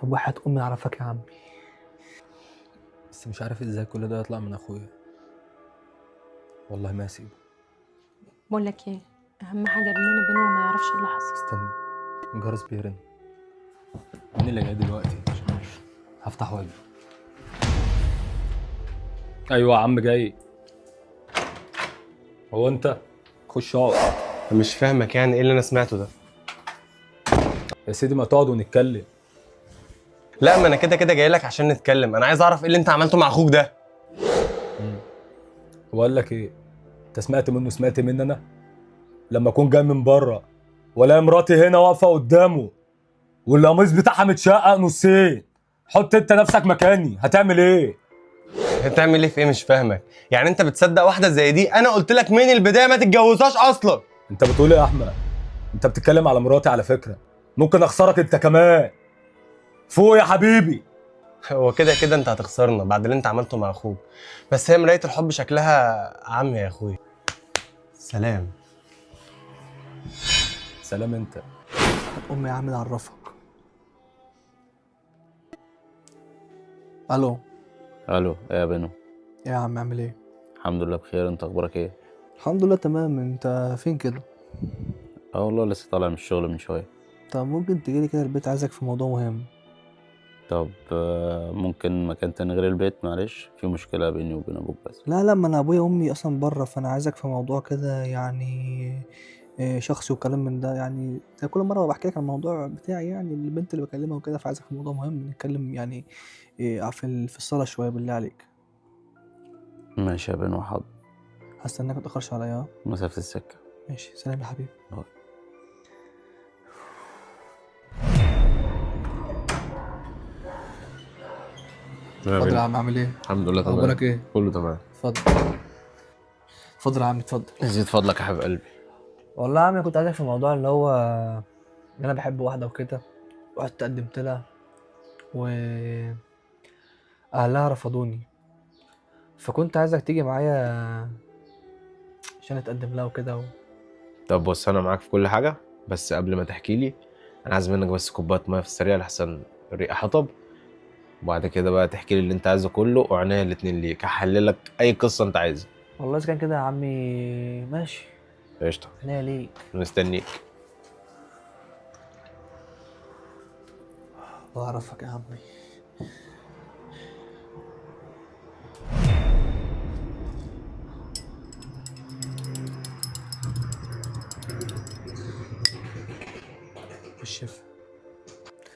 طب وحياة امي اعرفك يا عمي. بس مش عارف ازاي كل ده يطلع من اخويا. والله ما هسيبه. بقول لك ايه، اهم حاجة ابننا بينه ما يعرفش اللي حصل. استنى، الجرس بيرن. مين اللي جاي دلوقتي؟ مش عارفه. هفتح واجي. ايوه يا عم جاي. هو انت؟ خش اقعد. مش فاهمك، يعني ايه اللي انا سمعته ده؟ يا سيدي ما تقعد ونتكلم. لا ما انا كده كده جاي لك عشان نتكلم، انا عايز اعرف ايه اللي انت عملته مع اخوك ده. هو قال لك ايه؟ انت سمعت منه؟ سمعت مني انا؟ لما اكون جاي من بره ولا مراتي هنا واقفة قدامه والقميص بتاعها متشقق نصين، حط انت نفسك مكاني، هتعمل ايه؟ هتعمل ايه في ايه؟ مش فاهمك، يعني انت بتصدق واحدة زي دي؟ انا قلت لك من البداية ما تتجوزهاش اصلا. انت بتقول ايه يا احمد؟ انت بتتكلم على مراتي على فكرة، ممكن اخسرك انت كمان. فوق يا حبيبي. هو كده كده انت هتخسرنا بعد اللي انت عملته مع اخوك، بس هي مراية الحب شكلها عمي يا اخويا. سلام. سلام انت. امي يا عم اعرفك. الو. الو، ايه يا بنو؟ يا عم عامل ايه؟ الحمد لله بخير، انت اخبارك ايه؟ الحمد لله تمام. انت فين كده؟ اه والله لسه طالع من الشغل من شوية. طب ممكن تجيلي كده البيت، عايزك في موضوع مهم. طب ممكن مكان تاني غير البيت؟ معلش في مشكلة بيني وبين ابوك بس. لا لا، ما انا ابويا وامي اصلا بره، فانا عايزك في موضوع كده يعني شخصي وكلام من ده، يعني زي كل مرة بحكي لك عن الموضوع بتاعي، يعني البنت اللي بكلمها وكده، فعايزك في موضوع مهم نتكلم يعني في الصاله شوية بالله عليك. ماشي يا بنو، حاضر. هستناك، متأخرش عليا. مسافة السكة. ماشي، سلام يا حبيبي. باي. اتفضل يا عم، عامل ايه؟ الحمد لله تمام. اخبارك ايه؟ كله تمام. اتفضل اتفضل يا عم، اتفضل. زيد فضلك يا حبيب قلبي. والله يا عم كنت عايزك في الموضوع اللي هو ان انا بحب واحدة وكده، رحت قدمت لها و اهلها رفضوني، فكنت عايزك تيجي معايا عشان اتقدم لها وكده طب بص، انا معاك في كل حاجة، بس قبل ما تحكي لي انا عايز منك بس كوباية مية في السريع لحسن الريقه حطب، وبعد كده بقى تحكي لي اللي انت عايزه كله، وعناية الاتنين ليك، هحللك اي قصة انت عايزها. والله اذا كان كده يا عمي ماشي. قشطه، عناية ليك، مستنيك. الله يعرفك يا عمي. بالشفا.